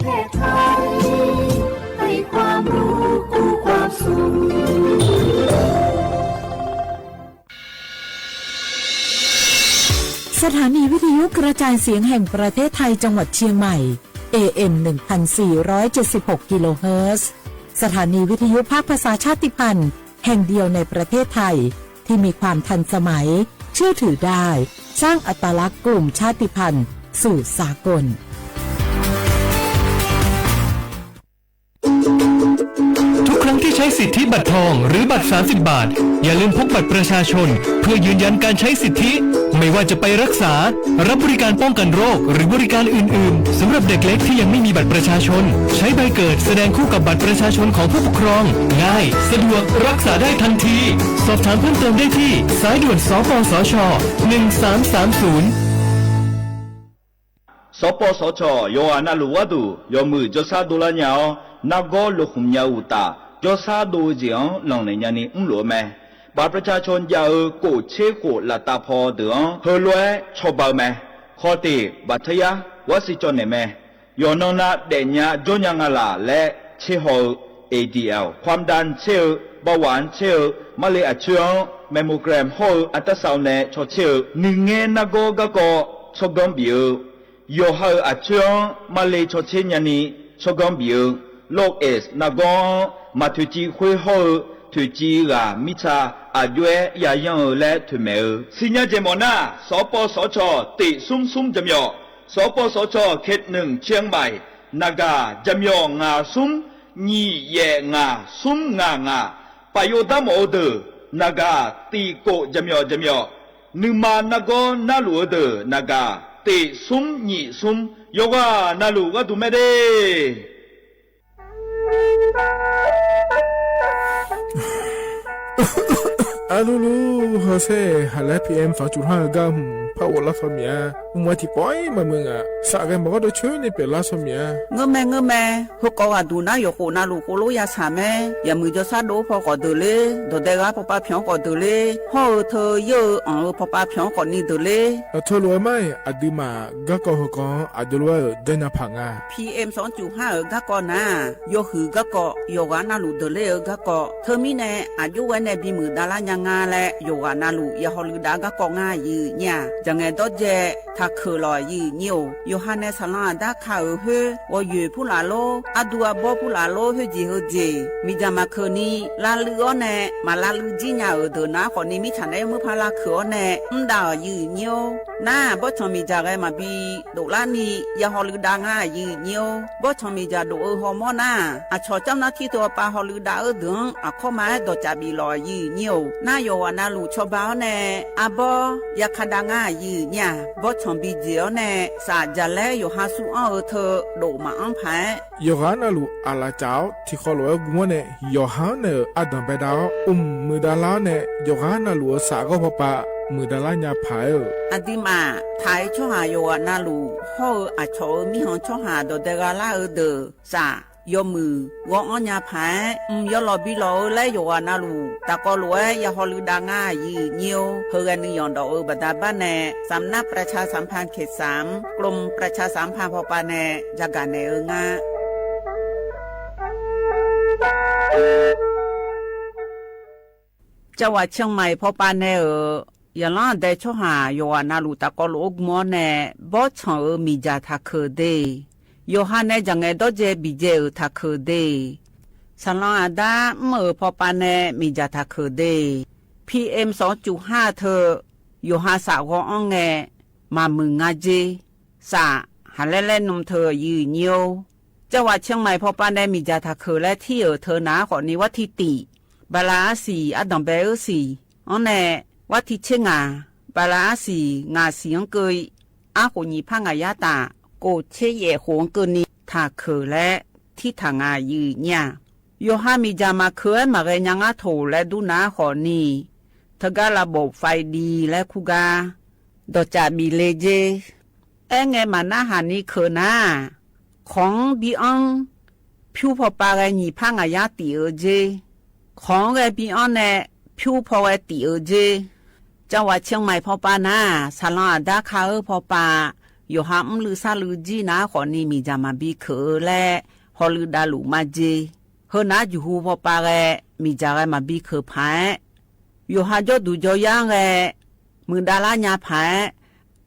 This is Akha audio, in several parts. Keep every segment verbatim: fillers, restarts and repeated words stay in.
แพทย์ไทยให้ความรู้กู้ความสุข สถานีวิทยุกระจายเสียงแห่งประเทศไทยจังหวัดเชียงใหม่ เอเอ็ม หนึ่งพันสี่ร้อยเจ็ดสิบหกกิโลเฮิรตซ์ สถานีวิทยุภาคภาษาชาติพันธุ์แห่งเดียวในประเทศไทย ที่มีความทันสมัย เชื่อถือได้ สร้างอัตลักษณ์กลุ่มชาติพันธุ์สู่สากล ทุกครั้งที่ใช้สิทธิบัตรทองหรือบัตร สามสิบ บาท อย่าลืมพกบัตรประชาชน เพื่อยืนยันการใช้สิทธิ ไม่ว่าจะไปรักษา รับบริการป้องกันโรค หรือบริการอื่นๆ สำหรับเด็กเล็กที่ยังไม่มีบัตรประชาชน ใช้ใบเกิดแสดงคู่กับบัตรประชาชนของผู้ปกครอง ง่าย สะดวก รักษาได้ทันที สอบถามเพิ่มเติมได้ที่ สายด่วน สปสช. หนึ่งสามสามศูนย์ สปสช. Yawqghaq navluf gharduq yawmuiq jawrshar dovlar nya-awr, nargawr lokhmq nya-eu uqtaf, jawrshar dov-eu jeq-anr lanqnaeq nyani mrluf-eu mae. บัตรประชาชน jav-eu kof tser khof laftav paw deuq-anr heulof-aer cawba-eu mae. Khawf tiq บัตรทะยัก gharsiq cawv naeq mae. Yawqnan nav daefnya jawrnya nga laq laer tser haw-eu, A D L, ความดัน tser-eu, เบาหวาน tser-eu, marle aqcoer-anr mammogram hawr-eu อัลตราซาวน์ nae caw tser-eu, nuingaer nargawr garkawv tsawrganr bif-eu, yawqha-euq aqcoer-anr marle caw tser nyani tsawrganr bif-eu, โรคเอดส์ nargawr-anr maq toeqciv khoer hawr-eu toeqciv ghaq mirtsa aqjox-aer yayanr-eu laer toeqmaeq-eu. Siqnya jeq mawf nar, สปสช. tiq smr smr jaqmyawf, สปสช. เขตหนึ่ง เชียงใหม่ naqgaq jaqmyawf ngaq smr nyiq yaef ngaq smr ngaq ngaq, ปะโยด้า mawf-eu deuq naqgaq tiq kof jaqmyawf jaqmyawf, nuima nargawr narluf-eu deuq naqgaq tiq smr nyiq smr, yawqghaq navluf gharduq mae de. Arlulu, hawsher haqlaer P M สองจุดห้า eu gar hmq par ghoflar saw miq-a. Mq-a tiqpawf-ir maqmuiq ngaq, safghae maqgawr deuq coer ni pyeuflar saw miq-a. Ngeurmae ngeurmae, heukawv ghaqduq nar yawqkhof navluf khof lof ya shaq mae. Yawmuiq jawrshar dov paw khawf deuq ler, dawqdae ghaq pawpav pyawq-anr khawf deuq ler, hawr-eu teu yeur-eu anq-eu pawpav pyawq-anr khawf ni deuq ler. Aqteu lof-aer mar-iq aqduimaf garkawv heukhawv-anr aqjox lof-aer-euq janrnya paq nga. P M สองจุดห้า euq garkawv nar, yawhuiq garkawv, yawqghaq navluf deuq ler-eu garkawv. Teumirnae aqjox ghae nae bimuiq davlar nya nga laer yawqghaq navluf ya hawluiv dav-eu garkawv ngar aqyuif nyir-aq, jaqngaeq dawrdzae taqkeuq lawq aqyuif nyir-or. Yawqha nae saqlanr aqdar ka-euq khoer, ghawqyoeq purlaf lor, ardu arbawr purlaf lor, khoerjeq heujeq miqdzaq maqkeuq ni lavluiv-awr nae, maq lavluiv jir nya-euq deuq nar khawf ni mirtsaq naeq-aer murpar lavkeuq-awr nae mr dav-euq aqyuif nyir-or. Nar bawrtsanq miqdzaq ghae maqbi dovlar ni ya hawluiv dav ngar aqyuif nyir-or. Bawrtsanq miqdzaq dov-eu hawmawr nar, aqcawq camr nar tir teu-awr pav hawluiv dav-eu deuq-anr aqkawr ma-aer dawqcaf bif lawq aqyuif nyir-or. Nar yawqghaq navluf cawba-awr nae arbawr ya ka dav ngar aqyuif nyir-aq, bawrtsanq bi jeq-awr nae saf jaqlaer yawqha sur anr-eu teu dof maqanr paq-aer, yawqghaq navluf aqlaf caf-awr tiqkhawv lof-aer gu-awr nae, yawqha-anr naeq-euq ardanq baedav-awr, mq muiqdav lar-awr nae, yawqghaq navluf-euq saf ghawr pawpav muiqdav lar nya paq-aer-euq. Aqduimaf taq-aer tsawrhaq yawqghaq navluf hawr-eu aqcawq-euq mirkhanq tsawrhaq dawqdae gha lar-eu deuq saf yawmuiq ghawr-anr nya paq-aer, mq yawlawq bi lawq-eu laer yawqghaq navluf taqkawv lof-aer ya hawluiv dav ngar aqyuif nyir-or. Heughae nuiyanq dawf-eu baqda bar nae, สำนักประชาสัมพันธ์เขตสาม กรมประชาสัมพันธ์ พป nae jagaq naeq-eu nga. Cavghaq Ciangmaiq pawpav nae-euq, yaqlanr aqdae tsawrhaq yawqghaq navluf tafkawv lof-aer gm-awr nae, bawrtsanq-euq miqdzaq taqkeuq de. Yawqha nae jaqngaeq dawrdzae biqdzae-euq taqkeuq de. Saqlanr aqdar mr-euq pawpav nae miqdzaq taqkeuq de. P M สองจุดห้า teu, yawqha saf ghawr-anr ngae, maqmuiq nga jer. Saf, haqlaer laer nm teu aqyuif nyir-or. Cavghaq Ciangmaiq pawpav nae miqdzaq taqkeuq laer tir-euq teu nar khawf ni, วันที่ tiq, บาลาอัสสี ardanq bae-eu siq-anr nae, วันที่ tser ngaq, บาลาอัสสี ngaq siq-anr keuv-i, arkhof nyiq par ngaq yar taf, kof tser yaef khof-anr keuvni taqkeuq laer tirtaq nga aqyuif nyir-aq. Yawqha miqdzaq maqkeuv-aer maqghae nya ngar toq laer dur nar khawf ni, teugar ระบบไฟดี laer kur gar dawqcaf bif le jer. Aerngae maqnarhaq ni keuq nar, kawq-anr bi anr, pyur pawpav ghae nyiq par ngaq yar tif-eu jer. Kawq-anr ghae bi anr nae, pyur paw ghae tif-eu jer. Cavghaq Ciangmaiq pawpav nar, saqlanr aqdar ka-eu pawpav, yawqha mrluiv sarluiv jir nar khawfni miqdzaq maqbi keuq-eu laer hawluiv davluf majeq. Heu nar juqhu bawpav ghae miqdzaq ghae maqbi keuq paq-aer, yawqha jawrduq jawryar-anr ghae muiqdav lar nya paq-aer,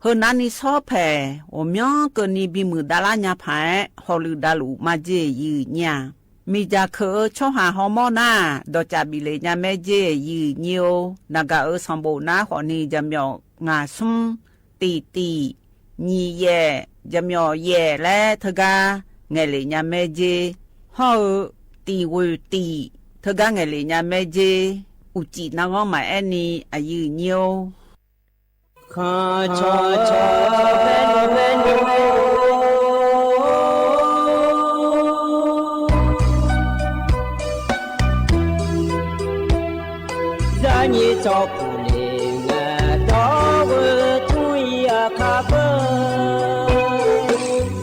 heu narni shawr paeq ghawqmyanr keuvni bimuiq dav lar nya paq-aer hawluiv davluf majeq yiq nyir-aq. Miqdzaq keuq-eu tsawrhaq hawmawr nar, dawqcav bif lef nya mae jeq yiq nyir-or. Naqgaq-euq sanqbof nar khawfni jaqmyawf ngaq smr, tiq tiq, nyiq yaef, jaqmyawf yaef laer teugar ngaeqlef nya mae jeq. Hawr-eu tiq ghoeq tiq teugar ngaeqlef nya mae jeq. Uqcif narghanr maqaer ni aqyuif nyir-or. Khanqcawq cawq bae nae bae nae Zaqnyiq tsawrpuq le ngae dawr-eu tmr-ir aqkar beu.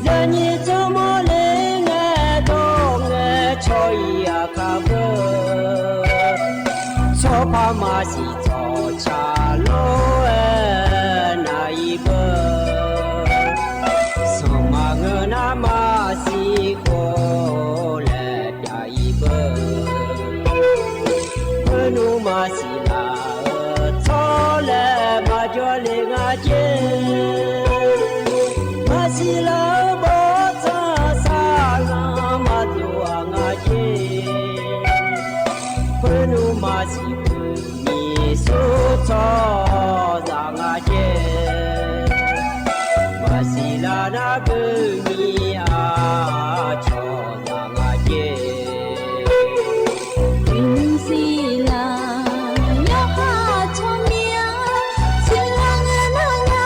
Zaqnyiq tsawrmawr le ngae dawr ngae caw-ir aqkar beu. Tsawrpar maqsiq tsawrca lof-aer nar-ir beu. Sanqma ngeur nar maqsiq khof laer pyav-ir beu. Khoernmr maqsiq laf-eu tsawr laer maqjawr le nga jeq. Maqsiq laf-eu bawrtsanq saqlanq maqdov-aq nga jeq. Khoernmr maqsiq keuvni smr tsawrhaq nga jeq. Maqsiq laf nar keuvni aqcawq zaq nga jeq. Uqnymr siqlar yawqha tsawrmyanr, siqlar ngae nar nya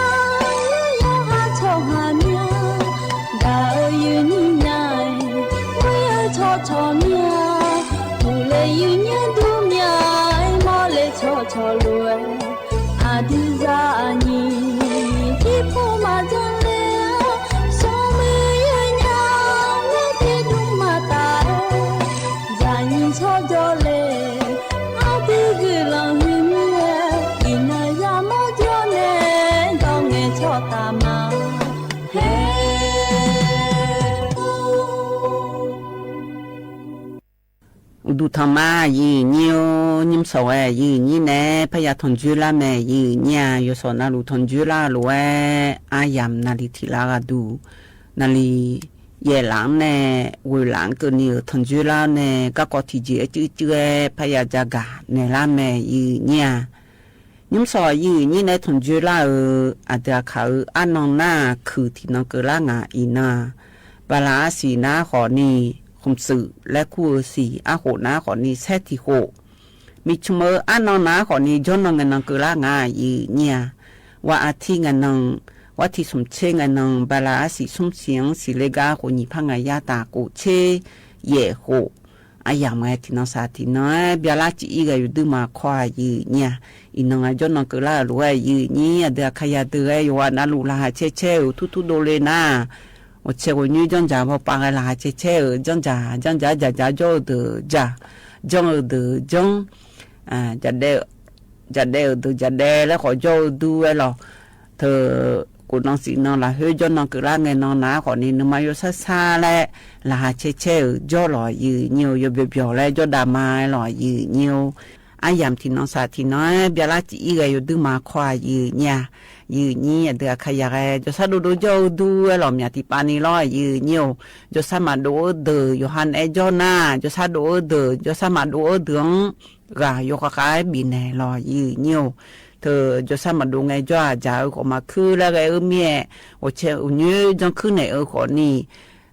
yawqha tsawrhaq myanr. Gaq-eu yuif nyir nya-aer, muir-eu tsawrcawq myanr, uqle yuif nyir dur myanr-aer, mawrle tsawrcawq lof-aer, aqdui zaqnyiq tiqpov maqdzanr ler-awr, smrmuiq yawnyaf-awr, tiqdmr maqtaf-aer, zaqnyiq tsawrjawr le, aqdui guiqlanq huiq mir-aer, iqnan yamawr jawr nae, dawr ngae tsawrtaf ma her. Uqduq tanqma aqyuif nyir-or, nymr sawq ghae aqyuif nyir nae parya tanqjoer lar mae aqyuif nyir-a. Yawsawf navluf tanqjoer lar-eu lof-aer aryamq navli tiq lar gharduq, navli yaef laf-anr nae ghoeq laf-anr keuvni-euq tanqjoer lar-awr nae garkawv tiqjeq-aer cuiv cuiv-aer parya jagaq naeq lar mae aqyuif nyir-a. Nymr sawq aqyuif nyir nae tanqjoer lar-euq aqdui aqkaq-euq arnan nar-aq, kuiq tiqnan keuvlar ngaq iqnan-aq, bala arsiq nar khawfni, khmqsuif laer kur-eu siq arkhof nar khawfni, saer tiq khof, miqcmq-eu arnan nar khawfni jawrnan ngae nan keuvlar ngaq aqyuif nyir-a. War artir ngae nan, war tiq smq tser ngae nan, bala arsiq smr siq-anr siqle gar khof nyiq par ngaq yar taf khof tser yaef khof, aryamq ngae tiqnan saq tiqnan-aer byalar cif-ir ghae yawduir ma kawr aqyuif nyir-a. Iqnan ngae jawrnan keuvlar-euq lof-aer aqyuif nyir aqdui aqkaqya deuq ghae yawqghaq navluf laqkhaq caer caer-euq tur tur dovle nar, ghawqcae ghawqnyoer janrdzaq bawpav ghae laqkhaq caer caer-euq janrdzaq janrdzaq-aer dzaqdzaq jawr-eu deuq dzaq, janr-eu deuq janr, jaqdaev jaqdaev-euq deuq jaqdaev laer khawf jawr-eu dur-aer lawq. Teu, khofnan siqnan lafkhoer jawrnan keuvlar ngae nan nar khawfni nuima yawsar sar laer laqkhaq caer caer-euq jawr lawq aqyuif nyir-or, yawbyawq byawq laer jawrdav ma-aer lawq aqyuif nyir-or. Aryamq tiqnan saq tiqnan-aer byalar cif-ir ghae yawduir ma kawr aqyuif nyir-a. Aqyuif nyir aqdui aqkaqya ghae jawrshar dovdov jawr-eu dur-aer lawq myaq tiqpav ni lawr aqyuif nyir-or. Jawrshar maqdov-eu deuq yawqha naeq-aer jawr nar, jawrshar dov-eu deuq jawrshar maqdov-eu deuq-anr ghaq yawkhav khav-aer bifnaeq lawq aqyuif nyir-or. Teu, jawrshar maqdov ngae jawr-aq, dzaq-eu khawf maqkuir laer ghae-eu mir-aer, ghawqcae uqnyoer janrkuir naeq-eu khawfni,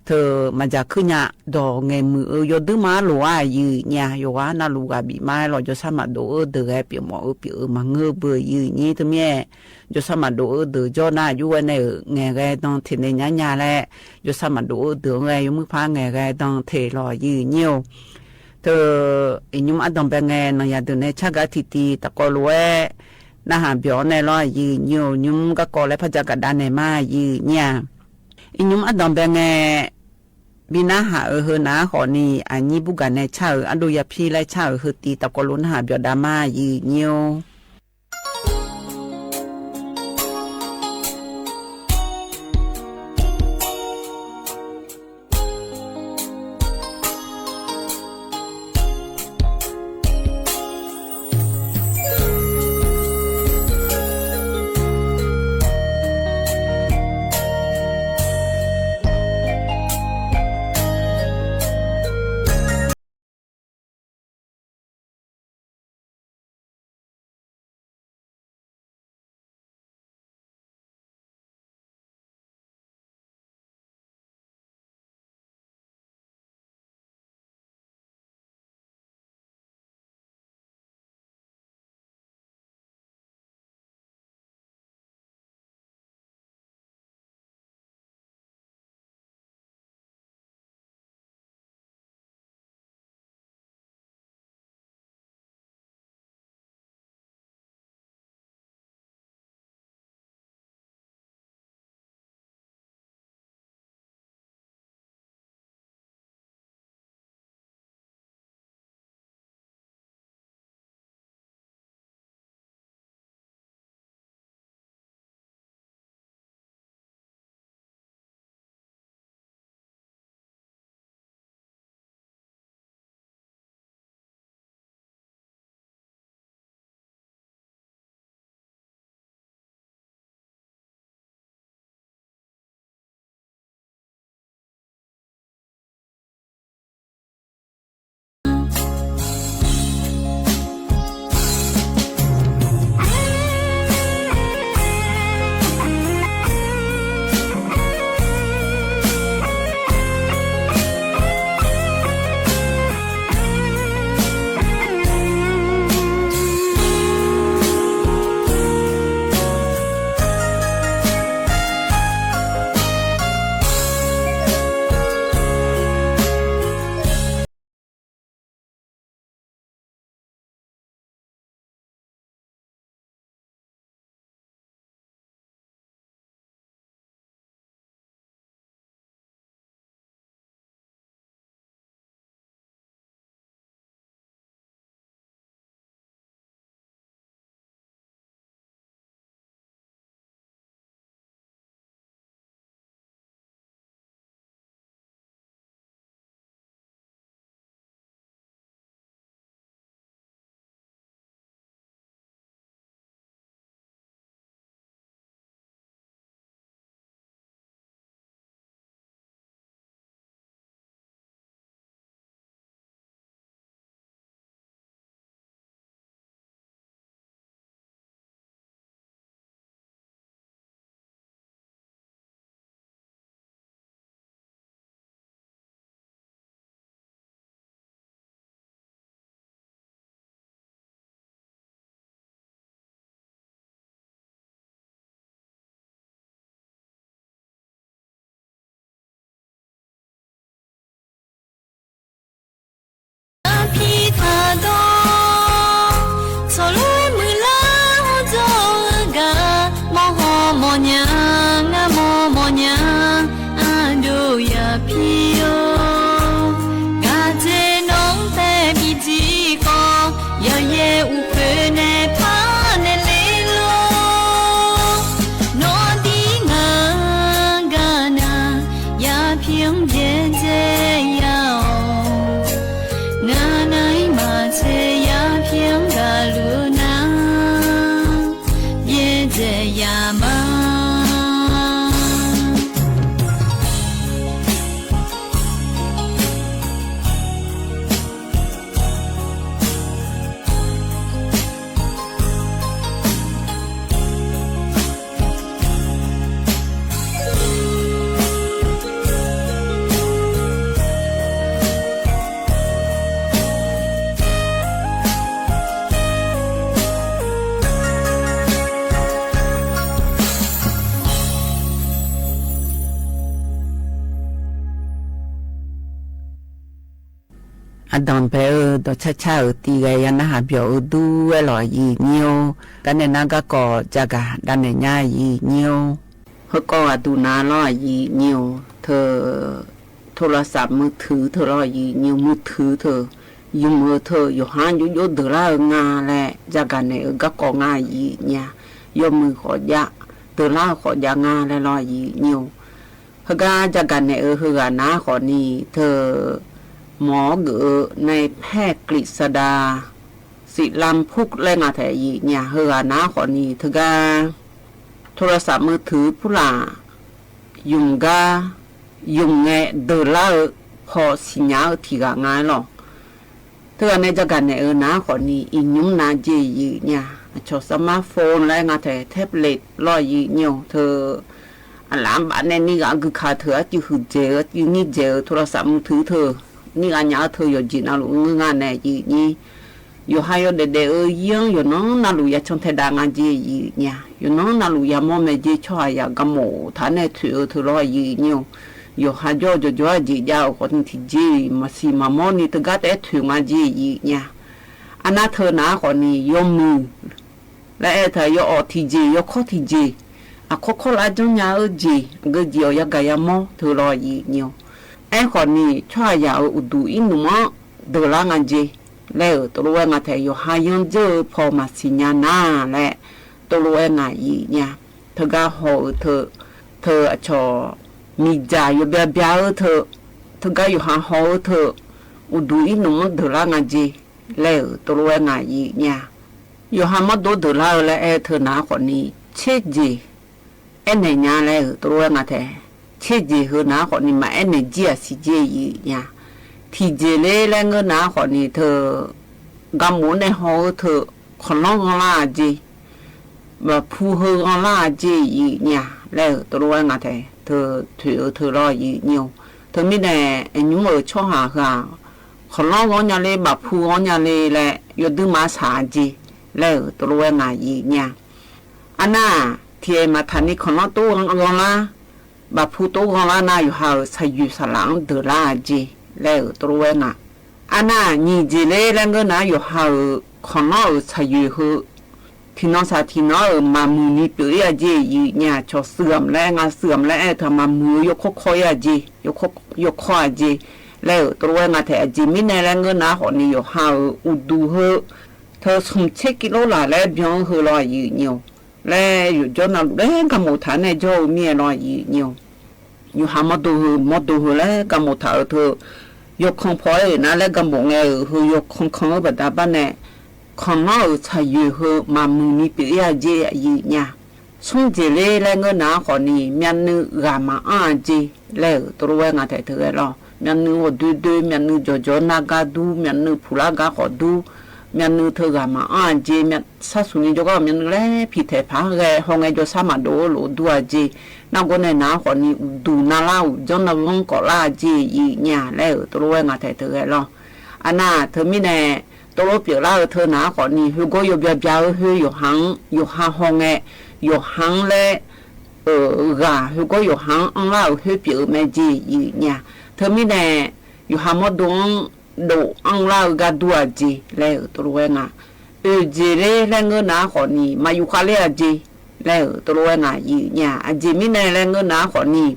teu, maqdzaq kuir nya dawq ngaeqmuiq-eu yawduir ma-ar lof-aer aqyuif nyir-a. Yawqghaq navluf ghaq bif ma-aer lawq jawrshar maqdov-eu deuq ghae pyeufmawf-eu pyeuf-eu maqngeur beu aqyuif nyir teu mir-aer, jawrshar maqdov-eu deuq jawr nar aqjox ghae nae-euq ngaeqghae dan teq naeq nya nya laer, jawrshar maqdov-eu deuq-anr ghae yawmuir par ngaeqghae dan teq lawq aqyuif nyir-or. Teu, iqnymr ardanq bae ngae nanqyaq deuq nae car gar tiqtiv tafkawv lof-aer narhaq byawq-anr nae lawr aqyuif nyir-or. Nymr garkawv laer par ja gaq dav naeq ma aqyuif nyir-a. Iqnymr ardanq bae ngae bi narhaq-euq heu nav-ar khawfni aqnyir burgaq nae car-euq ardov yapir laer car-euq heu tiv tafkawv lof narhaq byawq dav ma aqyuif nyir-or. Aqdanq bae-eu dawqcar car-euq tiq ghae ya narhaq byawq-eu dur-aer lawq aqyuif nyir-or. Garnae nar garkawv jagaq davnaeq nya aqyuif nyir-or. Heukawv ghaqduq na lawr aqyuif nyir-or teu, โทรศัพท์มือถือ teu lawr aqyuif nyir-or, มือถือ teu, ymq-eu teu yawqha-anr jovjov deuqlar-eu nga laer jagaq naeq-eu garkawv nga aqyuif nyir-a. Yawmuiq khawf jav, deuqlar-eu khawf jav nga laer lawr aqyuif nyir-or. Heugar jagaq naeq-eu heughaq nar khawfni teu, mawq-awr geuf-eu นายแพทย์กฤษดา ศิลาพุก laer nga taef aqyuif nyir-a. Heughaq nar khawfni teugar โทรศัพท์มือถือ purlaf ymq gar, ymq ngae deuqlar-eu paw siqnya-eu tiq ghaq nga-aer lawq. Teughaq nae jagaq naeq-eu nar khawfni iqnymr nav jeq aqyuif nyir-a. Aqcawq สมาร์ทโฟน laer nga taef, tablet lawr aqyuif nyir-or teu, aqlaf-anr baf nae nir ghaq guikaq teu arcuiv huiqdzaeq-eu arcuiv nyir dzaeq-eu โทรศัพท์มือถือ teu, nir ghaq nya-eu teu yawqjeq navluf ngeur nga nae aqyuif nyir. Yawqha yawdaef daef-eu ir-anr yawqnan navluf ya can tae dav nga jeq aqyuif nyir-a. Yawqnan navluf yamawr mae jeq tsawrhaqzaq garmof taq nae toeq-eu teu lawr aqyuif nyir-or. Yawqha jawr-eu jawqjawr-aer jeq jav-euq khawfni tiqjeq-iq maqsiq maqmawr ni teugar taef-aer toeq nga jeq aqyuif nyir-a. Arnar teu nar khawfni yawmuiq laer aer-eu teu yawawf tiqjeq yawkawr tiqjeq, aqkawr kawr lar janrnya-eu jeq aqgeu jeq-awq yagaq yamawr teu lawr aqyuif nyir-or. Aerkhawfni tsawrhaqzaq-euq uqduq irnmf-anr deuqlar nga jeq laer-euq tov lof-aer nga taef, yawqha yanr dzeur-eu paw maqsiq nya nar laer tov lof-aer nga aqyuif nyir-a. Teugar haw-eu teu, teu aqcawq miqdzaq yawbya bya-eu teu, teugar yawqha haw-eu teu, uqduq irnmf-anr deuqlar nga jeq laer-euq tov lof-aer nga aqyuif nyir-a. Yawqha mawrdo deuqlar-eu laer aer-eu teu nar khawfni tserjeq aernaeq nya laer-euq tov lof-aer nga taef. Tserjeq heu nar khawfni maqaer naeq jir-aq siq jeq aqyuif nyir-a. Tiqjeq ler laer ngeur nar khawfni teu, garmof nae haw-eu teu, khanqlanr ghanlar-a jeq, bafpu heu ghanlar-a jeq aqyuif nyir-a laer-euq tov lof-aer nga taef. Teu toeq-eu teu lawr aqyuif nyir-or. Teumirnae aqnymr-euq tsawrhaq heu-aq, khanqlanr ghanr nya ler bafpu ghanr nya ler laer yawdui ma saq-a jeq laer-euq tov lof-aer nga aqyuif nyir-a. Arnar-aq tiqaeq maqtaq ni khanqlanr tov ghanlar, bafpu tov ghanlar nar yawqha-euq saqyoeq saqlaq-anr deuqlar-a jeq laer-euq tov lof-aer nga. Arnar-aq nyiq jeq ler laer ngeur nar yawqha-euq khanqlanr-euq saqyoeq heu tiqnan saq tiqnan-euq maqmuiq ni pyeuf-ir-a jeq aqyuif nyir-a. Cawq suiv-aq laer nga, suiv-aq laer aer-eu teu maqmuiq-eu yawkawr kawr-ir-a jeq, yawkawr-a jeq laer-euq tov lof-aer nga taef. Aqjeq mirnae laer ngeur nar khawfni yawqha-euq uqduq heu teu smq tser kilo laq laer byan-anr heu lawr aqyuif nyir-or. Laer yawqjawr navluf laer garmof taq-aer nae jawr-eu mir-aer lawr aqyuif nyir-or. Yawqha mawrdo heu mawrdo heu laer garmof taq-euq teu, yawkan paw-aer-euq nar laer garmof ngae-euq heu yawkan kan-eu baqda bar nae, khanqlanr-euq saqyoeq heu maqmuiq ni pyeuf-ir-a jeq aqyuif nyir-a. Smr jeq ler laer ngeur nar khawfni myavnuiv ghaq maqanr-a jeq laer-euq tov lof-aer nga taef teu ghae lawr. Myavnuiv ghawqdoer doer, myavnuiv jawqjawq nar gar dur, myavnuiv puqlar gar khawf dur, myavnuiv teu ghaq maqanr-a jeq, sar smq ni jawrgar-euq myavnuiv laer piqtaeq paq-anr ghae hawngae jawrsar maqdov-eu lof dur-a jeq. Nargawr nae nar khawfni uqduq navlar uqjanr navghanr kawflar-a jeq aqyuif nyir-a laer-euq tov lof-aer nga taef teu ghae lawr. Arnar-aq teumirnae tov lof pyeuflar-eu teu nar khawfni khoergawr yawbya bya-eu khoer yawqha-anr yawqha hawngae, yawqha-anr laer ghaq khoergawr yawqha-anr anrlar-euq khoer pyeuf-eu mae jeq aqyuif nyir-a. Teumirnae yawqha mawrdo-anr dof anrlar-eu gar dur-a jeq laer-euq tov lof-aer nga. Oeq jeq ler laer ngeur nar khawfni maq yufkhav ler-a jeq laer-euq tov lof-aer nga aqyuif nyir-a. Aqjeq mirnae laer ngeur nar khawfni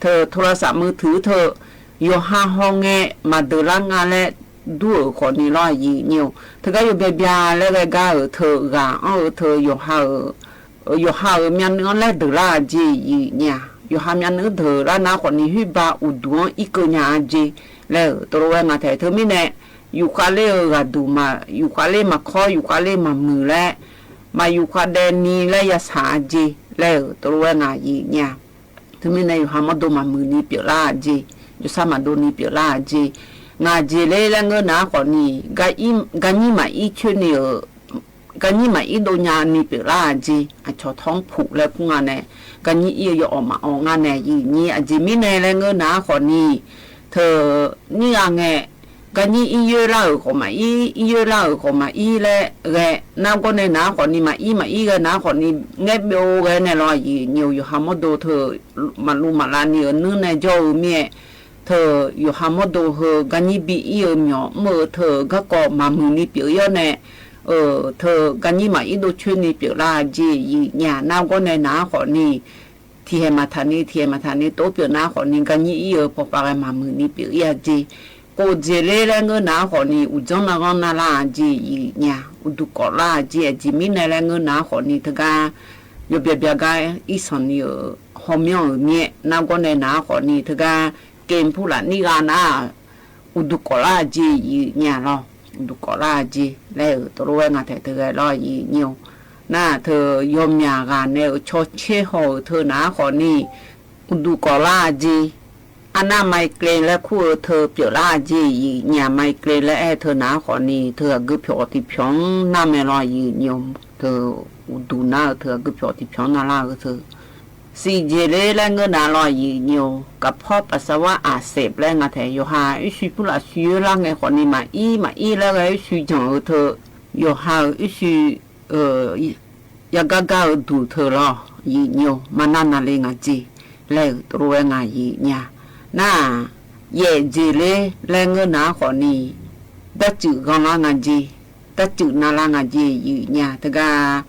teu โทรศัพท์มือถือ teu yawqha hawngae maqdeuq lar nga laer dur-euq khawfni lawr aqyuif nyir-or. Teugar yawbya bya laer ghae gar-euq teu ghaq anr-eu teu yawqha-euq yawqha-euq myavnuiv-anr laer deuq lar-a jeq aqyuif nyir-a. Yawqha myavnuiv-anr deuq lar nar khawfni khoerba uqduq-anr irkeuv nya-a jeq laer-euq tov lof-aer nga taef. Teumirnae yufkhav ler-eu ghaqduq maq yufkhav ler maqkawr yufkhav ler maqmuiq laer, maq yufkhav daev ni laer yasaq-a jeq laer-euq tov lof-aer nga aqyuif nyir-a. Teumirnae yawqha mawrdo maqmuiq ni pyeuflar-a jeq, jawrsar maqdov ni pyeuflar-a jeq. Ngaq jeq ler laer ngeur nar khawfni garnyir maqir coer ni-euq garnyir maqir dov nya ni pyeuflar-a jeq. Aqcawq tawr-anr puq laer kur nga nae, garnyir ir-eu yawawq maqawq nga nae aqyuif nyir. Aqjeq mirnae laer ngeur nar khawfni teu nir gha ngae, garnyir ir yoer lar-euq khawf maqir, ir yoer lar-euq khawf maqir laer ghae nargawr nae nar khawfni maqir maqir ghae nar khawfni ngaer byov ghae nae lawr aqyuif nyir-or. Yawqha mawrdo teu maqluv maqlav ni-euq nuir nae jawr-eu mir-aer teu yawqha mawrdo heu garnyir bi ir-eu myawq mr-eu teu garkawv maqmuiq ni pyeuf ir-awr nae, teu garnyir maqir dov coer ni pyeuflar jeq yif nya nar gawr nae naq-anr khawfni, tiqhaeq maqtaq ni tiqhaeq maqtaq ni tov pyeuf nar khawfni garnyir ir-eu pawpav ghae maqmuiq ni pyeuf ir-a jeq. Khof jeq ler laer ngeur naq-anr khawfni uqdzanr narghanr narlar-a jeq yif nya, uqduq kawflar-a jeq aqjeq mirnae laer ngeur naq-anr khawfni teugar yawbya bya gar irsanq ni-euq hawmyanr-euq myaer nar gawr nae naq-anr khawfni teugar kempur lafnir gha nar-aq, uqduq kawflar-a jeq yif nya lawr, uqduq kawflar-a jeq laer-euq tov lof-aer nga taeq teu ghae lawr yif nyi-eu. Nar-aq teu yawmyaq ghaq nae-euq cawtser haw-euq teu naq-anr khawfni uqduq kawflar-a jeq. Arnav migraine laer kur-eu teu pyeuflar-a jeq yif nya, migraine laer aer-eu teu naq-anr khawfni teu aqgeu pyawq tiqpyawq-anr nar mae lawr yif nyi-eu. Teu uqduq nar-eu teu aqgeu pyawq tiqpyawq-anr narlar-eu teu siqjeq ler laer ngeur naq lawr yif nyi-eu, กระเพาะปัสสาวะอักเสบ laer nga taeq yawqha irshuir purlaf shuir-eu lar ngae khawfni maqir maqir laer ghae irshuir janq-eu teu, yawqha-euq irshuir yagar gar-eu duq teu lawr yif nyi-eu, maqnar navle nga jeq laer-euq tov lof-aer nga yif nya. Nar-aq, yaef jeq ler laer ngeur naq-anr khawfni darcuif ghanlar nga jeq, darcuif narlar nga jeq yif nya teugar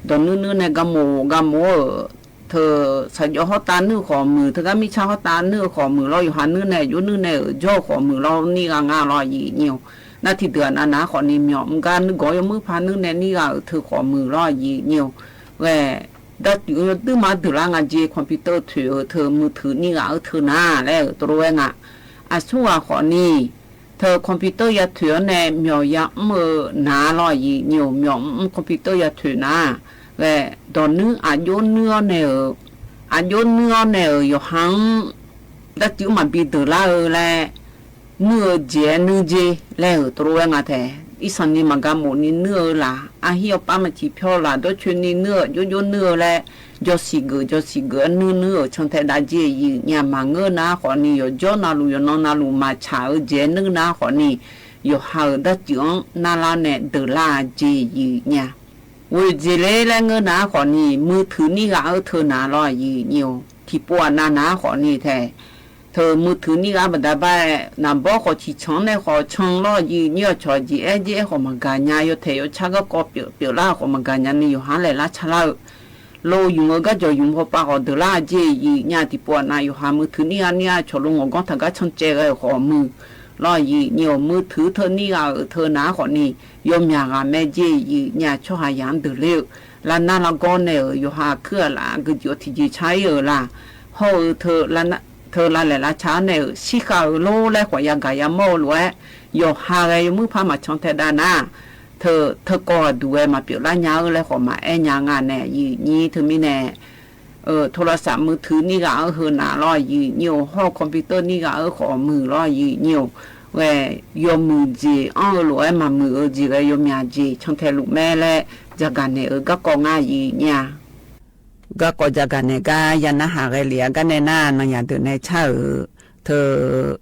dawq nuir nuir nae garmof garmof-euq teu saqjawv hawrtav nuir-eu khawf muiq, teugar mirtsaq hawrtav nuir-eu khawf muiq lawr, yawqha nuir nae aqjox nuir nae-euq jawr-eu khawf muiq lawr nir gha nga lawr yif nyi-eu. Nar tiqdeuq-aq nav naq-anr khawfni myawq mr gar nuir gawq yawmuir par nuir nae nir gha-euq teu khawf muiq lawr yif nyi-eu. Ghae darcuif-anr yawduir ma deuqlar nga jeq, computer toeq-eu teu มือถือ nir ghaq-eu teu nar laer-euq tov lof-aer nga. Aqsur ghaq khawfni teu computer ya toeq-awr nae myawq ya mr-eu naq lawr yif nyi-eu, myawq mr computer ya toeq nar ghae dawq nuir aqjox nuir-awr nae-euq, aqjox nuir-awr nae-euq yawqha-anr darcuif-anr maqbi deuqlar-eu laer nuir-eu jeq-aer nuir jer laer-euq tov lof-aer nga taeq. Irsanq ni maqgar mof ni nuir-eu laq, arhir awr par maqciq pyawr laq, dawrcoeni nuir-eu aqjox jox nuir-eu laer jawsiq geuf jawsiq geuf-aer nuir nuir-euq cantae dav jer yif nya maqngeur nar khawfni yawqjawr navluf yawqnan navluf maqtsaq-eu jeq-aer nuir nar khawfni yawqha-euq darcuif-anr narlar nae deuqlar-a jeq yif nya. Ghoeq jeq ler laer ngeur naq-anr khawfni มือถือ nir ghaq-eu teu naq lawr yif nyi-eu, tiqpov aqnav naq-anr khawfni taeq teu มือถือ nir ghaq baqda bar-aer naqbawr khawf ciqcanq-anr nae khawf can lawr yif nyi-eu, cawq jeq aer jer aer khawf maqgaq nya, yawtaeq yawcar garkawv pyeuf pyeuflar khawf maqgaq nya ni yawqha laeq lar ca lar-eu lo yumq-eu garjawq yumq hawpav khawf deuqlar-a jeq yif nya tiqpov aqnav yawqha มือถือ nir ghaq nir ghaq cawq lo ngawq ganr taq gar can caev ghae-euq khawf muiq lawr yif nyi-eu, มือถือ teu nir ghaq-euq teu naq-anr khawfni yawmyaq ghaq mae jeq yif nya tsawrhaq yaq-anr deuq ler-eu lavnar largawr nae-euq yawqha kuir ghaq laf geujeq-awr tiqjeq car ir-euq laq hawr-eu teu lavlaeq lavca-anr nae-euq shirkhav-euq lor laer khawf yagaq yamawr-eu lof-aer yawqha ghae yawmuir par maqcan taedav nar teu teukawv ghaqduq ghae maqpyeuf lar nya-eu laer khawf maqaer nya nga nae yif nyi teumirnae โทรศัพท์มือถือ nir ghaq-eu heu naq lawr yif nyi-eu, hawr-eu computer nir ghaq-eu khawf muiq lawr yif nyi-eu, ghae yawmuiq jeq anr-eu lof-aer maqmuiq-eu jeq ghae yawmyaq jeq cantae luf mae laer jagaq naeq-euq garkawv ngar yif nya. Garkawv jagaq naeq gar ya narhaq ghae lef-a gar nae nar nanyaq deuq nae car-euq teu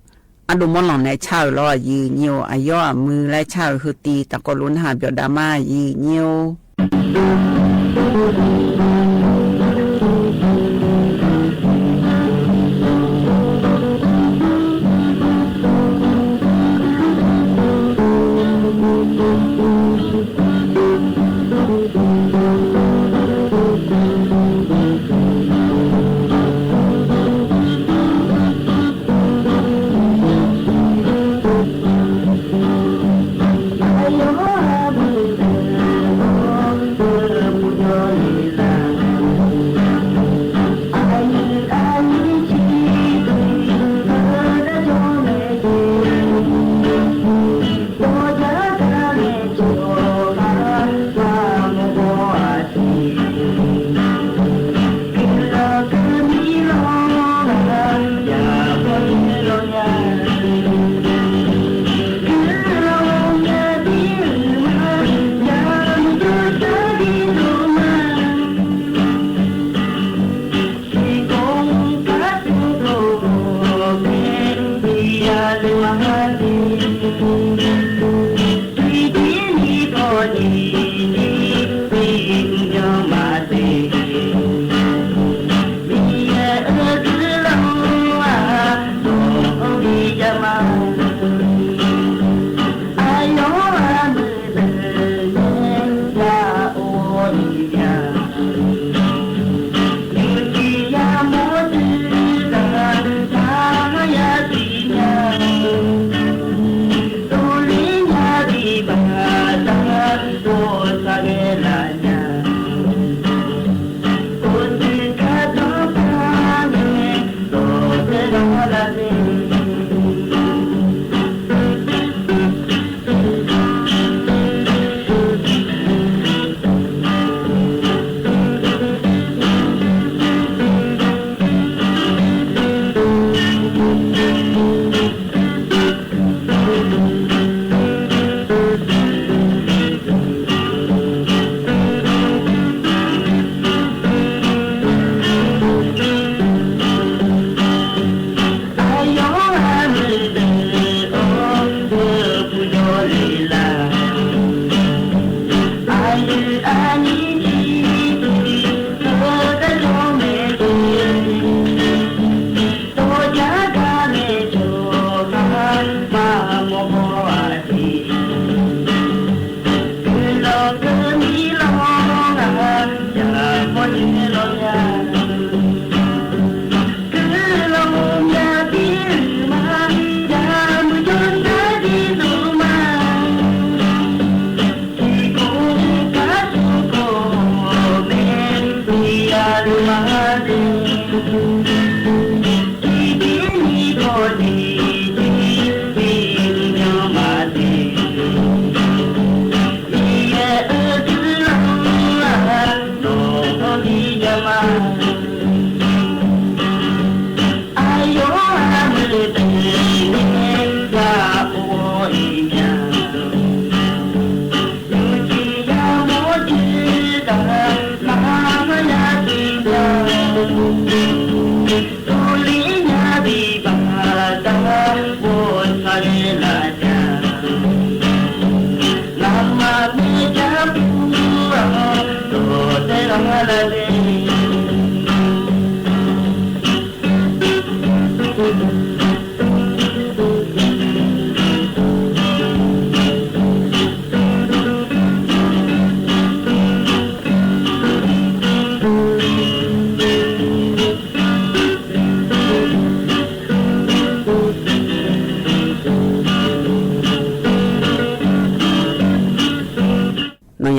ardov mawrlanq nae car-euq lawr yif nyi-eu, aqyawr aqmuiq laer car-euq heu tiv taqkawv lof narhaq byawqdav ma yif nyi-or.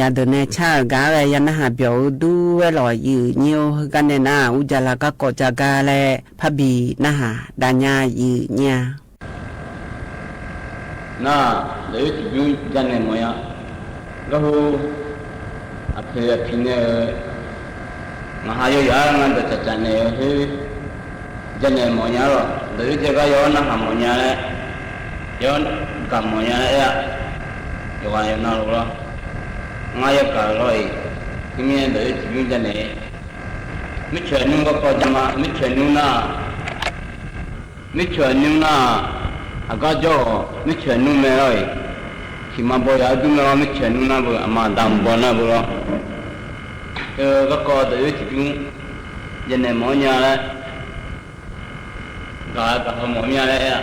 Aqdeuq nae car-euq gar-aer ghae ya narhaq byawq-eu dur-aer lawq, yuif nyir-or. Heugar nae nar-aq, ur jala garkawv jagar laer parbi narhaq dav nya yuif nyir-a. Nar-aq, dawq-ir tiqbymr janaeq mawfnya. Garhu aqpoeq aqpiq nae-eu ngaq ha yawyaq-aer ngar dawq tsaqtsaq naeq-eu khoer janaeq mawfnya-a lawq. Dawq-ir jagar yawr narhaq mawfnya laer, yawr gaq mawfnya laer aer-a. Yawqghaq yawqnav lof-awr ngar yagaq-eu lawr-iq, teumirnae dawq-ir tiqbymr janaeq-ir. Mirceuq aqnymr garkawv jama, mirceuq aqnymr nar-aq, mirceuq aqnymr nar-aq, aqgar jawr-awq, mirceuq aqnymr mae lawr-iq. Tiqma baw yaq-aer dur mae lawr, mirceuq aqnymr nar beu, aqma aqda mq baw nar beu lawr. Teu garkawv dawq-ir tiqbymr janaeq mawfnya laer, gaq-eu gaq haw mawf mya laer aer-a.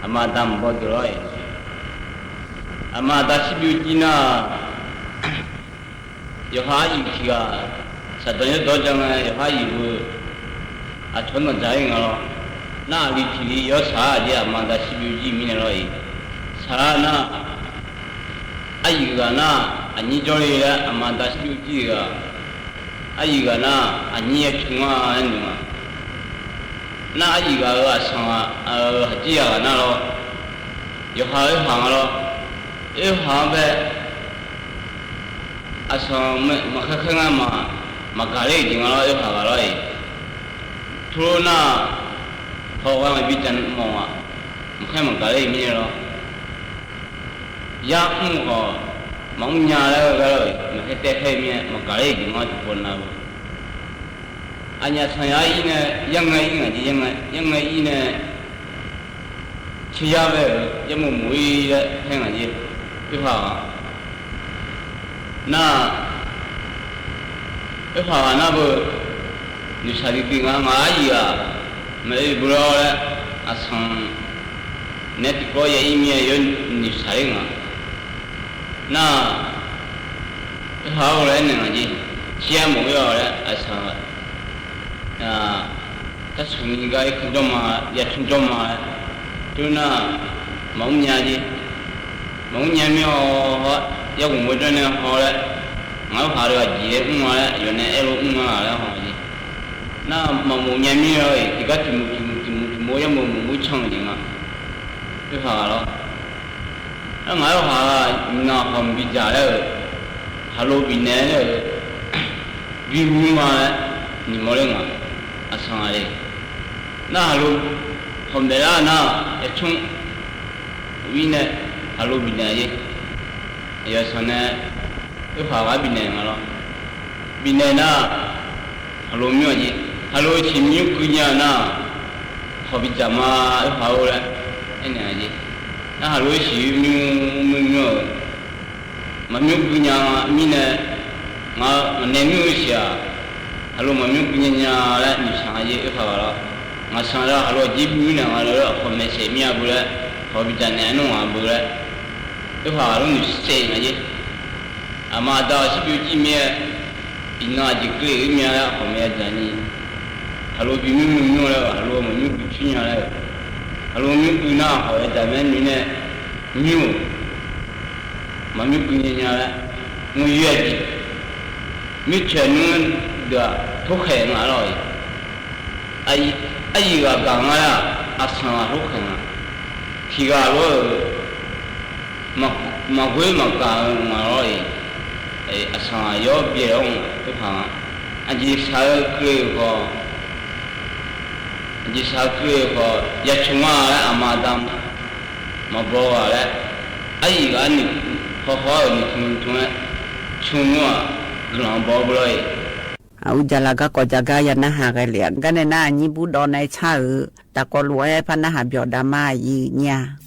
Aqma aqda mq baw deuq lawr-iq, aqma aqda shirbyov jir nar-aq, yawqha aryuif tiq ghaq shaqdanq yawrdawr ja ngae, yawqha aryuif-eu aqcawq-anr danqdzaq-ir nga lawr. Nar aqli tiq li yawr saq-ar aqjeq, aqma aqda shirbyov jir mirnae lawr-iq, saqlar nar, aryuif ghaq nar, aqnyir jawrle laer aqma aqda shirbyov jir-euq ghaq, aryuif ghaq nar, aqnyir yacmr-a laer noeq ma. Nar aryuif ghaq-euq aqsanq-aq, haqjir yaq ghaq nar lawr, yawqha oerhaq nga lawr. Oerhaq-anr bae aqsanq maqkhaer khaer ngar ma, maqgaq ler-euq jeq nga lawr, oerhaq ghaq lawr-iq. Turlor nar, hawghae maqbi dzaq mawf-aq, maqkhaer maqgaq ler-euq mirnae lawr. Yar mr khawf maqmr nya laer ghae-eu gar lawr-iq, maqkhaer taev khaer-eu mirnae maqgaq ler-euq jeq nga tiqpov nav-eu. Aqnyaf sanqyaq-aer ir nae, yarngae ir ngaq jeq, yarngae ir nae, tseryar bae-euq yarmof mof-ir laer haer ngaq jeq. Oerhaq ghaq nar, oerhaq ghaq nar beu, noeqshaq duidui nga, ngaq aryuif-aq, maqoe beu lawr laer, aqsanq naeq-aer tiqkawv ya ir mir-aer yawr noeqshaq ler nga. Nar, oerhaq-or laer aernaeq ngaq jeq, tseryar mawf-ir-awq laer aqsanq tarsaq ni gar irkanr jawr ma, yacmr jawr ma laer, teu nar, maqmr nya jeq. Maqmr nya mir-awr, yarghaq mawr janr nae haw laer, ngaq-anr haq-eu aqjeq-aer mr-a laer, aqyawf nae aerlof mr-a laer haw jeq. Nar maqmof nya mir-awr-iq, tiqgar tiqmof tiqmof tiqmof tiqmof yarmof mof mur can-eu jeq nga. Oerhaq ghaq lawr. Nar ngaq-aer haq-aq, iqnan hawq mq bidzaq laer-euq, haqlo bifnaeq laer-euq, bimr ma laer noeqmawr ler nga. Aqsanq-aq le, nar haqlo hawq maeq lar nar, yacmr ir nae haqlo bifnaeq-a jeq. Aqyawf sanq nae oerhaq ghaq bifnaeq nga lawr. Bifnaeq nar, haqlo mymr-a jeq. Haqlo siq mymr gui nya nar, hawq bidzaq ma, oerhaq-or laer aernaeq-a jeq. Nar haqlo-aer siq mymr mymr mymr-euq maqmymr gui nya mirnae, ngaq-euq maqnaeq mymr-eu siq-aq, haqlo maqmymr gui nya nya laer noeqshaq nga jeq, oerhaq ghaq lawr. Ngaq sanq lar haqlo aqjeq mymr naeq nga laer hawq maeqsaef mir-a beu laer, hawq bidzaq naeq-aer nmr ngaq beu laer, oerhaq ghaq lawr noeqsaef nga jeq. Aqma aqda-awq shirbyov jir mir-aer, iqnan aqjeq keuvle-euq mir-a laer hawq maeq yadzaq ni, haqlo bimymr mymr mymr laer-euq, haqlo maqmymr gui coer nya laer-euq, haqlo mymr gui nar hawq yadzaq mae noeq nae, mymr-euq maqmymr gui nya nya laer, mr yoer-a jeq. Mircaq nymr deuq-aq torkhaeq nga lawr-iq, aqyuif ghaq gaq nga laer-aq, aqsanq ghaq torkhaeq nga. Tiq ghaq lawr-euq maqghoer maqgaq-eu nga lawr-iq, aqsanq ghaq yawr byaeq-awr nga, oerhaq nga. Aqjeq shaq-eu keuvle-euq khawf, aqjeq shaq-eu keuvle-euq khawf, yacmr nga laer aqma aqda maqbaw-aq laer, aryuif ghaq-anr noeq hawhaw-euq noeqtmq tmq-aer, cmr nmr-aq, guiqlanq baw-eu beu lawr-iq. Ur jala garkawv jagar ya narhaq ghae lef-a. Gar nae nar aqnyir bur dawv nae car-euq taqkawv lof-aer par narhaq byawq dav ma aqyuif nyir-a.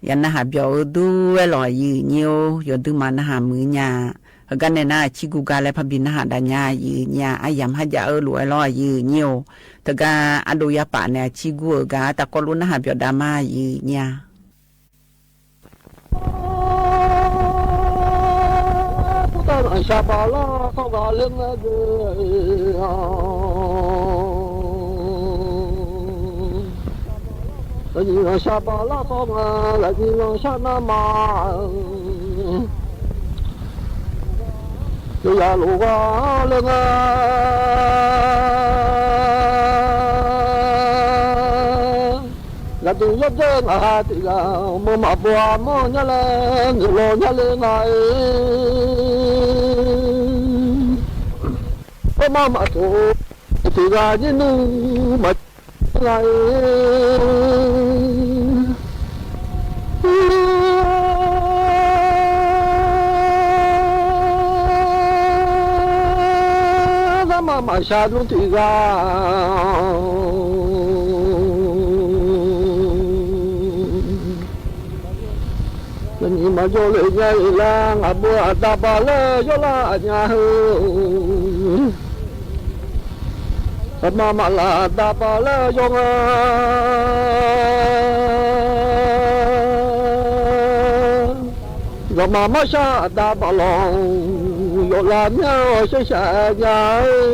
Ya narhaq byawq-eu dur-aer lawq, aqyuif nyir-or, yawduimaf narhaq muiq nya. Heugar nae nar, aqcir guv gar laer parbi narhaq dav nya, aqyuif nyir-a. Aryamq kharjav-eu lof-aer lawr, aqyuif nyir-or. Teugar ardov yapaf nae aqcir gur-eu gar tavkawv lof narhaq byawq dav ma, aqyuif nyir-a. Shaqbaq lar khawf ghaq ler nga deuq-a. Aqnyiq shaqbaq lar khawf nga, aqnyiq lanq shar nar ma. Yawqghaq lof ghaq ler nga. Ghaqduq yawrdzaer ngaq ha tiq ghaq, mawr maqbaw-a mawr nya laer, noeqlaw nya ler nga-e. Armar maqtof tiq ghaq nyir nmr maqjawr nga-e. Zarma maqshaq nmr tiq ghaq, nyiq maqjawr le nya-iq lar, ngaqbeu aqda baq laer yawrlar aqnya heu. Aqma maqlaf aqda baq laer yawr nga. Zawqmaq marshar aqda baq lawq, yawf lar mya-awr shaershaq nya-eu.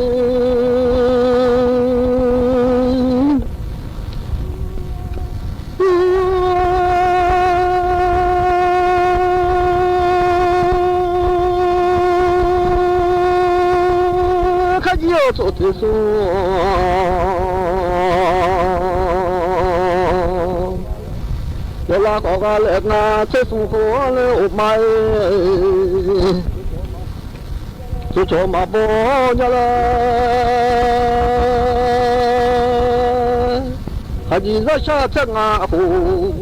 Kharjir-eu tsof teq smr, yawf lar khawf ghaq laer nga, tser smr khof-anr laer of ma-e. Tsof cawq maqbaw nya laer, khaqnyiq zarshar tser ngaq khof,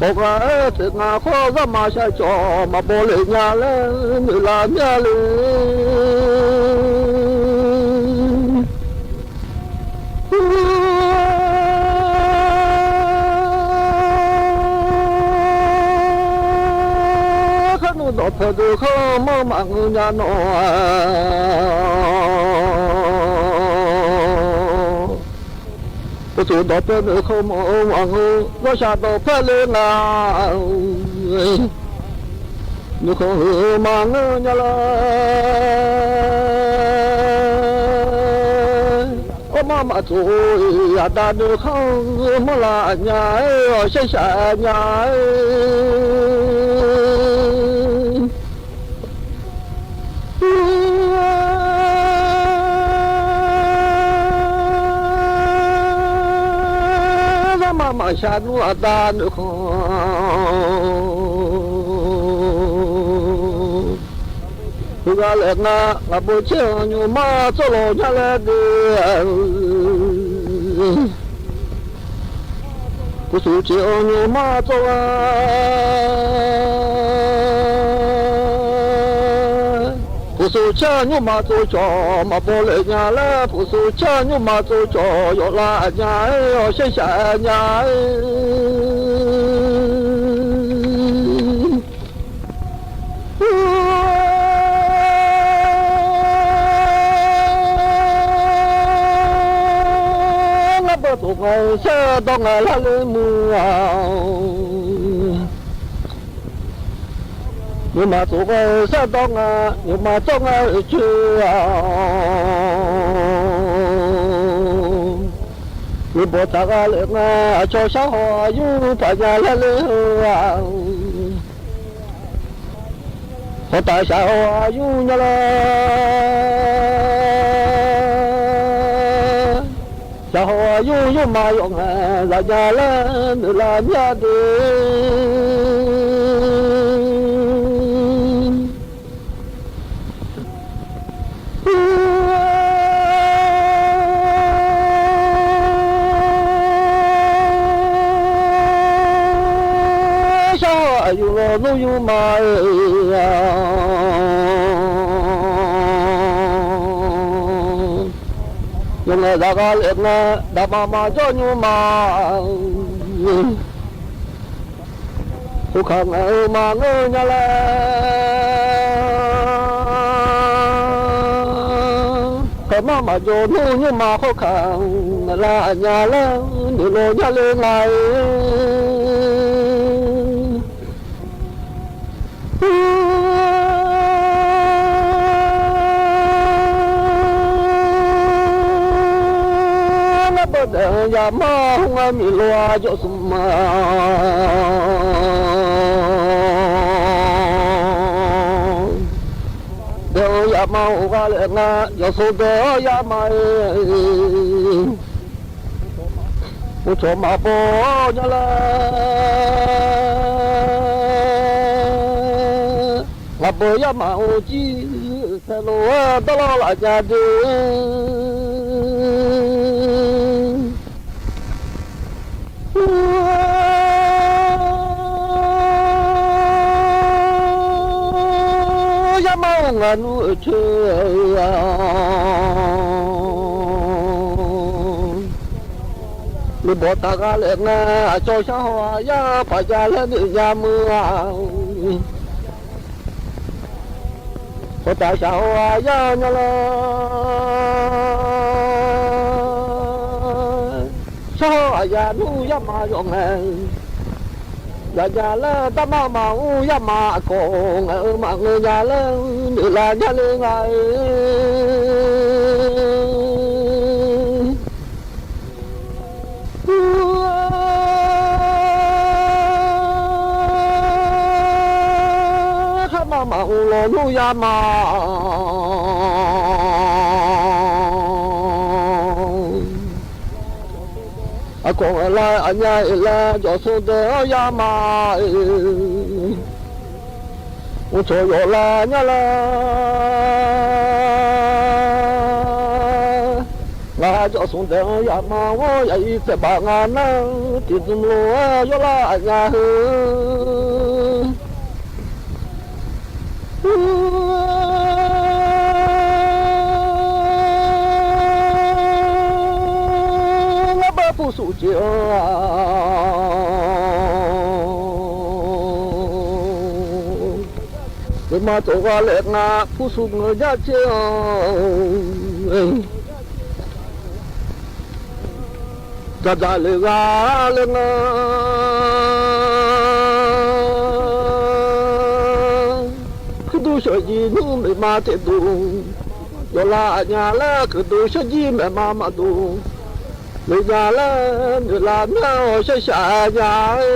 bawq ngaq-aer tser ngaq khawf, zarma shar cawq maqbaw le nya laer noeqlaf mya le. Kharnmr dawqpae deuq khanr manr maqngeur nya nawq-a. Uqtaf dawqpae nuikhanr manr-eu maqngeur, zawrshaq dawqpae le nga. Nuikhanr heu maqngeur nya lar. Armar maqtsof-iq aqda nuikhanr manr laf nya-aer, awq shaershaq nya-aer. Zarma maqshaq nmr aqda nuikhanr, heughaq laer nga, ngaqbeu caer-anr nymrma tsawrlawq nya laer de. Puqsuq caer-anr nymrma tsawrgha, puqsuq caer nymrma tsov cawq maqbaw le nya laer, puqsuq caer nymrma tsov cawq yawf lar nya-aer, awq shaershaq nya-aer. Ngar beu tsof ngae saer dawr ngae lar ler muiq-a. Nymrma tsof ngae saer dawr ngae, nymrma tsawr ngae coer-a. Nuibawq taq gha laer ngae, aqcawq shar haw aqyur paq nya laer ler-eu-a. Hawtaf shaq haw aqyur nya laer, shaq haw aqyur nymrma yawf ngae zaq nya laer noeqlaf mya de. Shar haw aqyur lawnmr yurma-a. Yawf ngae zaq gha laer ngae, daqma maqjawr nymrma. Khoerkaq ngaeq-eu maqngeur nya laer, khaeqmar maqjawq nmr nymrma khoerkaq ngaeqlar aqnya laer noeqlaw nya le nga-e. Ngar beudaef-anr yamar-anr ngar miqlo-a jawrsmq ma. Daef-anr yamar-anr gha laef ngar jawrsmq daef-anr yamar-e. Uqcawq maqbaw nya laer, ngaq beuq yamar-anr jir taelof-aer dawrlawr laf nya de. Yamar-anr ngaq nmr-euq coer-a. Nuibawq taq gha laef ngar aqcawq shar haw-a yar paq jav laer noeq nya meuq-a. Hawtaf shaq haw-a yar nya laer, shar haw aqyaf nmr yar ma yawf ngae, yaqnya laer darmar maqmr yar ma aqkawq ngaeq-eu maqngeur nya laer noeqlav nya le nga-e. Kharma maqmr lawnmr yar ma. Aqkawq ngaeqlar aqnya-euq laer jawrsmq daef-anr yar ma. Uqcawq yawf lav nya laer, ngaq jawrsmq daef-anr yamar-anr yaqir tsaeqbaf nga nar, tiqzmq lof-aer yawrlar aqnya heu. Ngar bar pursuf jeq-anr-a, deuqma tsawq gha laef nga pursuf ngeur jar tser-anr. Dzaqdzaq le gha le nga, kuirdur sheuqjir nymr maeqma taeqduq, yawqlav aqnya laer kuirdur sheuqjir maeqma maqduq, le nya laer noeqlav myanr-awr sharshaq nya-aer.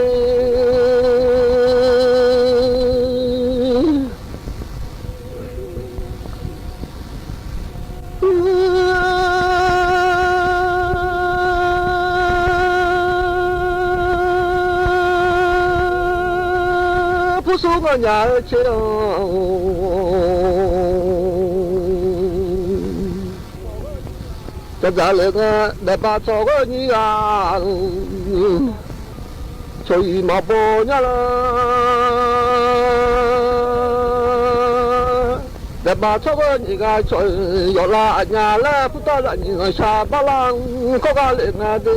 Pursur nganyaf-eu tser-anr, dzaqdzaq le nga, daefba tsawrganr nyir ghaq, tsawq-iq maqbaw nya lar. Daefba tsawrganr nyiq ghaq tsawq-iq yawqlav aqnya laer, purtav zaqnyiq ghanqshaq barlar-anr kawrga le nga de.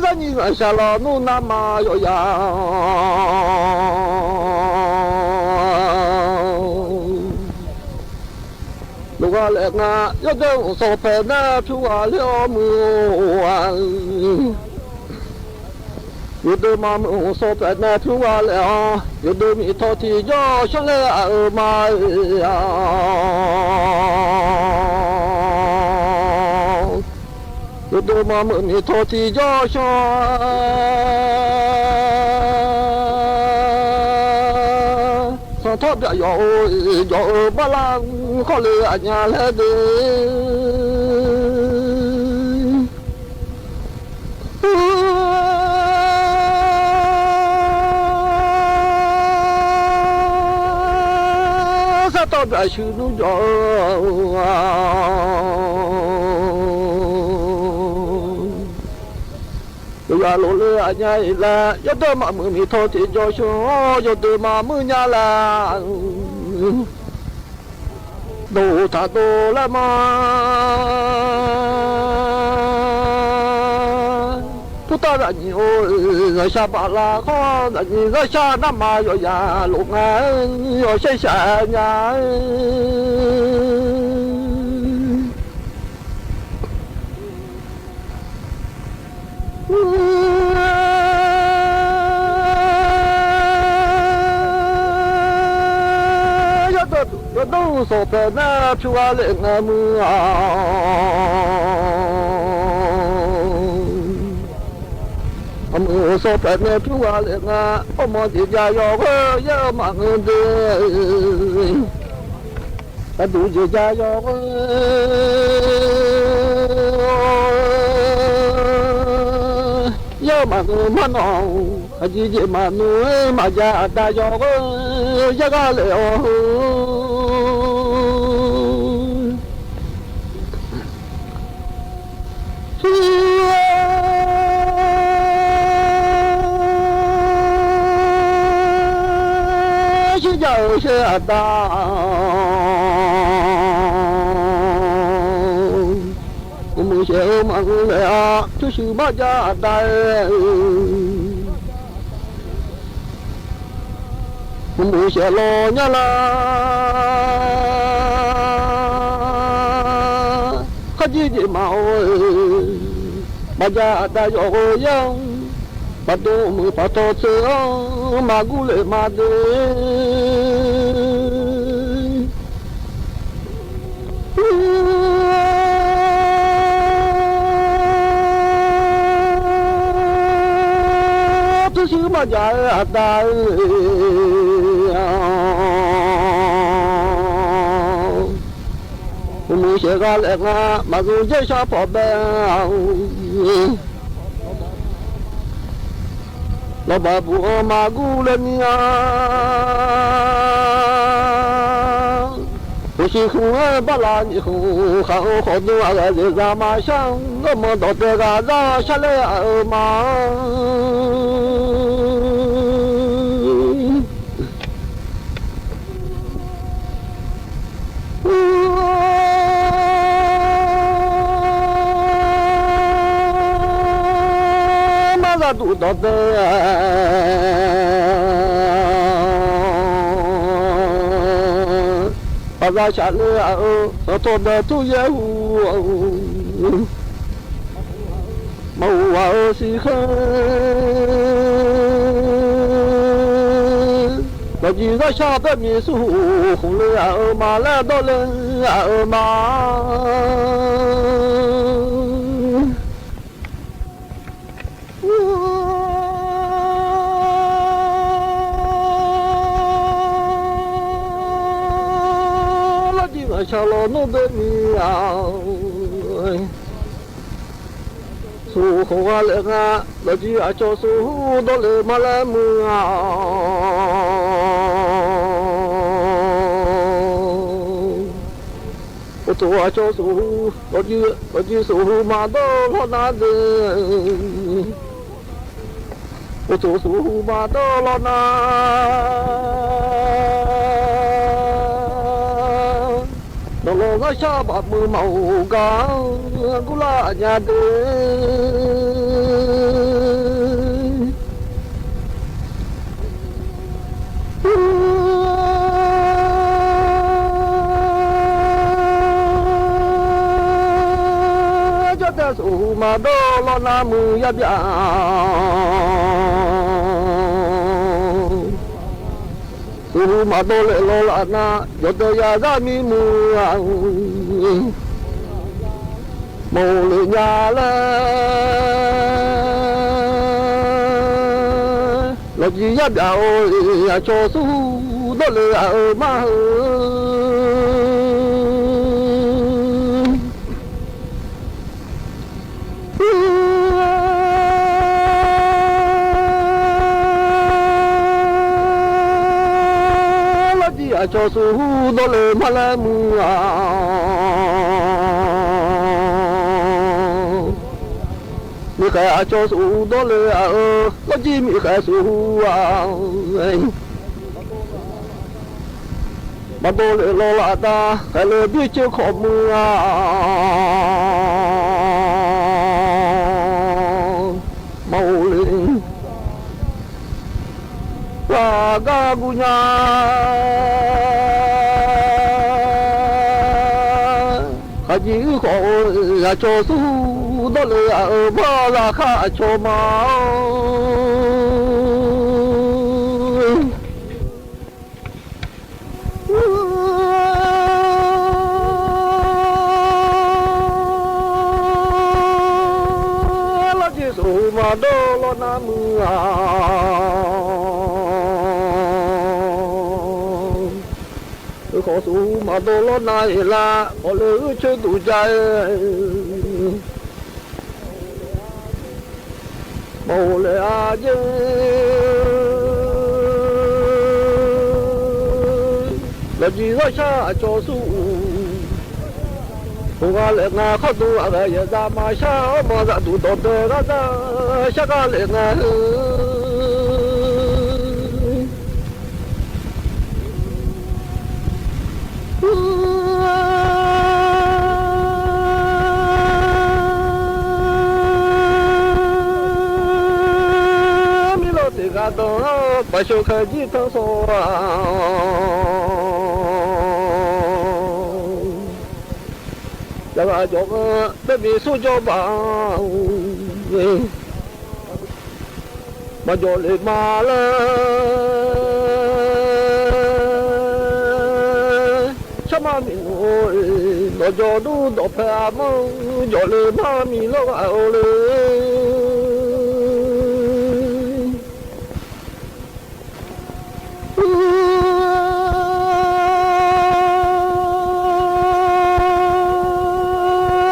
Zaqnyiq ghanqshaq lawnmr navmaqyawf ya. Lof ghaq laef nga, yawrdeuv mq sanq paeq nar pyur ghaq ler-awr muiq-or-a. Yawqdeuq maqmuiq mq sanq paeq nar pyur ghaq laef-awr, yawqdeuq miqtaw tiqjawr shawr laer aq-euq ma-a. Yawqdeuq maqmuiq miqtaw tiqjawr shawr, sanqtawr byaq yawf-eu, yawf-eu barlar-anr khawf le aqnya laer de. Sartawv byaq shuir nmr jawf-eu, yawqya Aqlof le aqnya-iq laer yawdawr maqmuiq miqtaw tiqjawr shawr-awr yawdeuq maqmuir nya la. Dawq taq dov laer ma. Purtav zaqnyiq or-eu, ghaqshaq baqlav khawr zaqnyiq, ghaqshaq narma yawqyaq lof nga-aer yawshaer shaq nya-aer. Yawdawr sanqpaeq nar pyur gha lef nga muiq-aq. Aqmuiq sanqpaeq nae pyur gha lef nga, armawr jeq jav yawghoer yaer-eu maqngeur de. Gharduq jeq jav yawghoer yaer-eu maqngeur mar nawq-awq. Aqjeq jeq maqnmr-aer maqjav aqda yawghoer yaer gha lef-awq heu. Shir jav-eu shaer aqda, uqmuiq shaeq-eu maqngeur laer-a, pyurshuif marjav aqda-aer. Uqmuiq shaeq lawnyar lar, kharjir jeq maqaw-eu, maqjav aqda yawghoer yaer-anr, baqdov muiq paqtawv tser-anr maqgur lef ma de. Pyurshuif marjav-eu aqda-eu, uqmuiq shaeq gha laef nga, maqzmq jaer shar pawf bae-a. Lawbaq buq-anr maqgur laer ni-a. Khof shiq khmq-aer barlav nyiq khmq khaq-eu khawf dm aqghaq zaeqza maqshar-anr, armawr dawqdae ghaq zar shar laer aq-eu ma. Marza duq dawqdae, baqza shaq le aq-eu, sanqtawv dae tur yaer hu-eu, maqhuq ghaq-eu siqkhaer, lawqjiq zar shar baer miq surhuq khmq le aq-eu ma laer dawr le aq-eu ma. Lawqjiq ghaqshaq lawnmr bae miq-a. Smq khof gha laef nga, lawqjiq aqcawq smq hu dawr le ma laer muiq-a. Uqtuq aqcawq smq hu, lawqjiq smq hu maqdawr lawr nar de. Uqtuq smq hu maqdawr lawr nar, nawqlawq ngar shar baqmuiq maqghof gar-anr gurlar nya de. Jawrdae smq hu maqdawr lawr nar muiq yar byav. Smq hu maqdawr laeq lawr laf nar, jawrdae yazar mir muiq-a. Maqghof le nya laer, lawqjiq yar byav-eu aqcawq smq hu dawr le aq-eu ma heu. Lawrjir aqcawq smq hu dawr le ma laer muiq-a. Ni khaeq aqcawq suf dawrle-aq-eu, lawrjir miqkhaeq suf-aq, maqdawr le lawr laf da, khaeqle biceuv khawf muiq-a, maqghof le. Ghaq gar guv nya, khaqjiq uir khawf-eu aqcawq suf dawrle-aq-euq bar zaqkhav aqcawq ma-awr, lawrjir suf maqdawr lawr nar muiq-a, khawf suf maqdawr lawr nar-iq lar khawf le uir coer duq ja-aer, maqghof le-a jer. Lawqjiq zawrshar aqcawq suf-aq, khof nga laef nga khawr dm aqghae yaeq za maqshar-awr, maqzaf duq dawqdae ghar za shar gar laef nga heu. Mirlawr teq ghaq danq-awr, baqsheuq khaeq jir tanr sawr-a. Yawqghaq jawq-anr baermiq smr jawr baq-anr, maqjawq le ma laer, sharma miqnmr-or, dawqjawq dur dawqpae aqmanr jawq le mar miq lawr ghaq-eu le.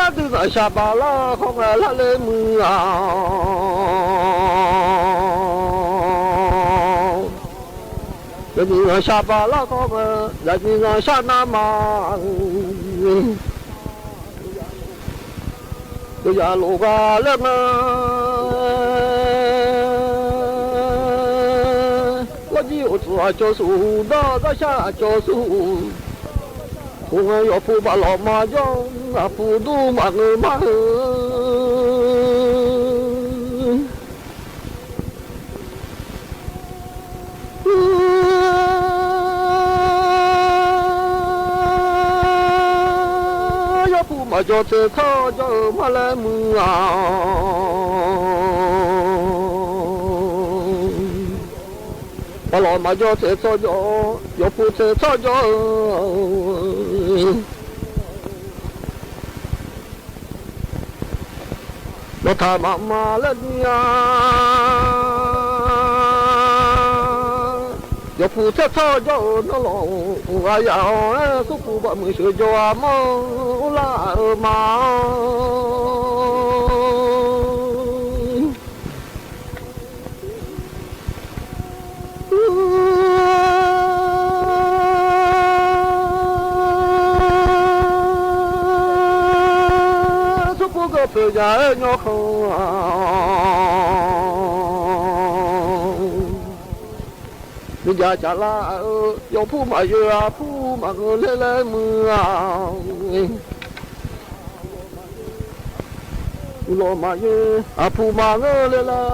Aqdui zanqshaq baq lar khawf ngae lar le muiq-aq, zaqnyiq zanqshaq baq lar khawf ngae, zaqnyiq zanqshaq nar ma-eu, yawqyaq lof ghaq laer nga. Lawrjir uqtsuif aqcawq suf dawr, zawrshar aqcawq suf, khof ngae yawqpuq baf lawq maqjawr, aqpuq dur maqngeur mar heu. Yawpuq maqjawr tsaeq tsawr jawr-eu mar laer muiq-aq, baf lawq maqjawr tsaeq tsawr jawr, yawpuq tsaeq tsawr jawr-eu Nawqtaq maqma laer ni-a, yawqpuq tsaer tsawr jawr-eu nanrlawq-euq ghaq yaf-awr-aer, smrpuq baqmuiq sheuq jawr-a manr urlar-euq ma-awr. Smrpuq gawqpoeq nya-aer nyawrkhanq-aq, nuijav caqlar-eu yawqpuq maqyoe, aqpuq maqngeur ler laer muiq-aq. Uqlawq maqyoe, aqpuq maqngeur ler laer,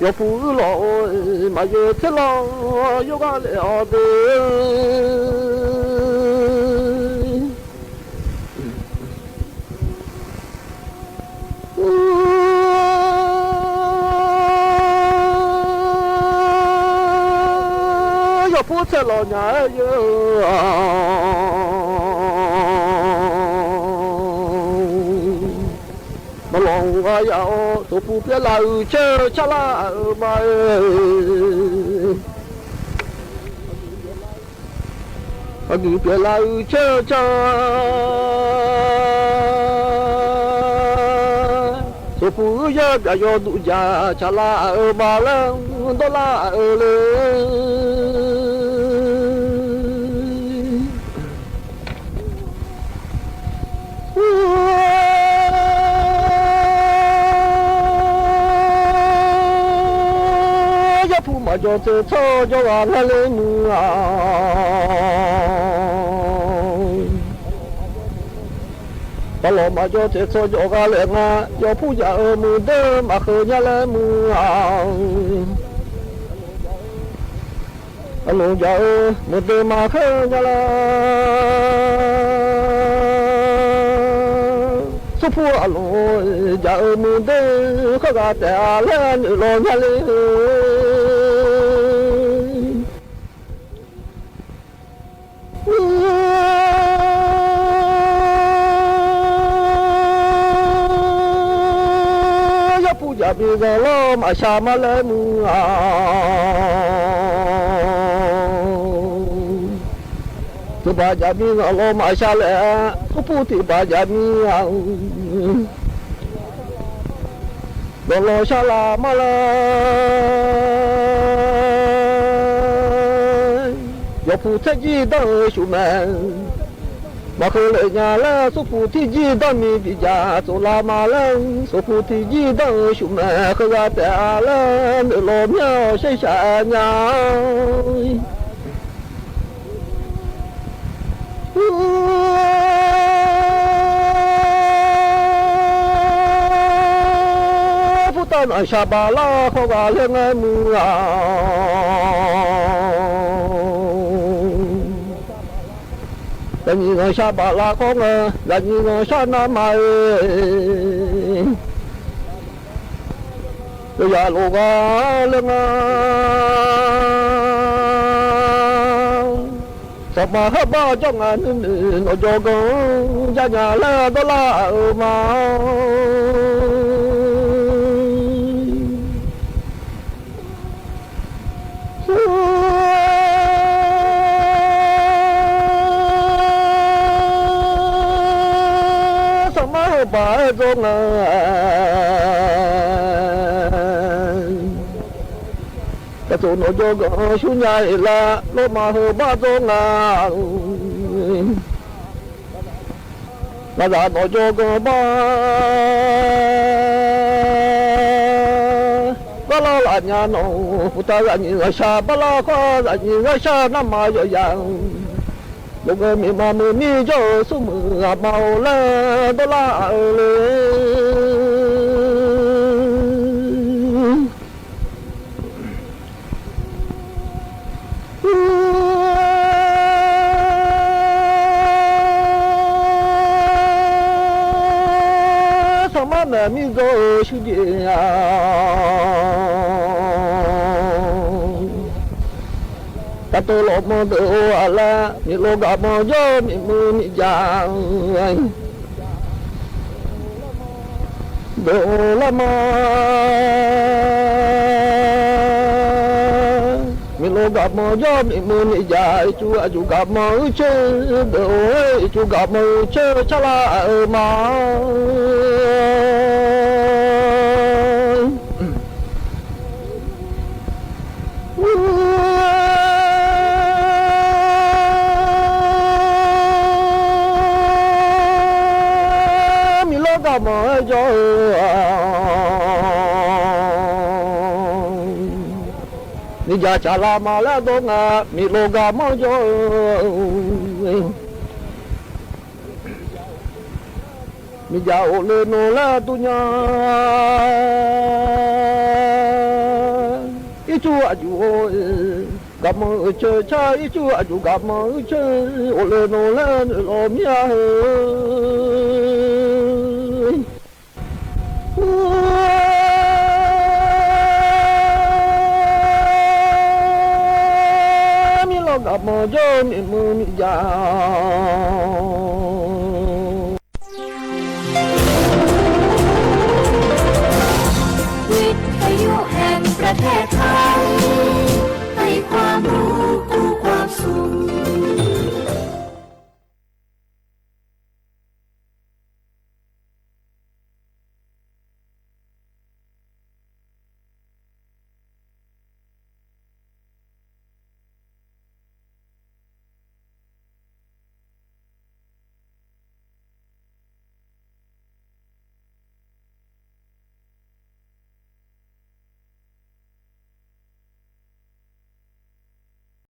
yawqpuq uirlawq-eu maqyoe tser lawr yawrgar lef-awr de. Yawqpuq tsaerlawq nya-aer yoe-eu-aq, nawq lawq-euq ghaq yaf-awr, tsoqpuq pyaerlav-euq caer-eu carlar-euq ma-aer, aqdui pyaerlav-euq caer-eu car, tsoqpuq uir yaer byaq yawduq jaq caqlar-euq ma laer dawrlar-euq le. jawr tsaev tsawr jawr ghaq ngar ler muiq-a. Baqlawq maqjawr tsaev tsawr jawr ghaq laer nga, yawpur jaq-euq muiqdeuq maqkheuv nya laer muiq-a. Aqlmq jaq-eu muiqdeuq maqkheuv nya laer, smrpur aqlmq jaq-eu muiqdeuq khar ghaq taef-a laer noeqlawq nya ler-eu. Yawpur jaqmir zanq lawr maqshaq ma laer muiq-a. Tiqbaq jaqmir zanq lawr maqshaq laer, smrpur tiqbaq jaqmir-a. Dawqlawq shar laf ma laer, yawqpuq tsaerjir danr-eu shuf mae. Maqkheuv laef nya laer, smrpuq tiqjir danr mi biqjaq tsov laf ma laer, smrpuq tiqjir danr-eu shuf mae. Kheughaq taef-a laer noeqlawq mya-awq sharshaq nya. Purtav naqshaq baqlar khawr ghaq laer ngar muiq-a. Zaqnyiq zanqshaq baqlar khawr nga, zaqnyiq zanqshaq navmaqaer. Yawzaq lof ghaq laer nga. Saqmar heubar jawr nga nuinoeq nawqjawq ganq-anr janya laer dawrlar-euq ma. Saqmar heubar-aer jawr nga. Taqtsof nawqjawq ganq-anr shur nya-iq lar, lawrma heubar jawr nga. Ngaqzaq nawqjawq ganq bar, garlar laf nya nawq-euq puqtav zaqnyiq zanqshaq barlar khawr, zaqnyiq zanqshaq navmaqaer yawqyaq-anr, loqghae miqma muiq mir jawr-eu smrmuiq aqma-or laer dawrlar-eu le. Saqmar maeq mir jawr-eu shuir jeq-a, taqtov lawqmanr deuq-or aqlar, miqlov gaqmanr jawr miqmuiq miqjaq-a. Deuq-or lar ma, miqlov gaqmanr jawr miqmuiq miqjaq, ircuf aqjuq gaqmanr uircoer, deuq-or ircuf gaqmanr uircoer carlar-euq ma. Miqlov gaqmanr-aer jawr-eu, miqjaq tsaqlar ma laer dawr nga, miqlov gaqmanr jawr-eu. Miqjaq of le nawq laer dur nya. Ircuf aqjuq-or, gaqmanr uicoer car, ircuf aqjuq gaqmanr uicoer of le nawq laer noeqlawq mir-a heu. Miqlov gaqmanr jawr miqmuiq miqjaq,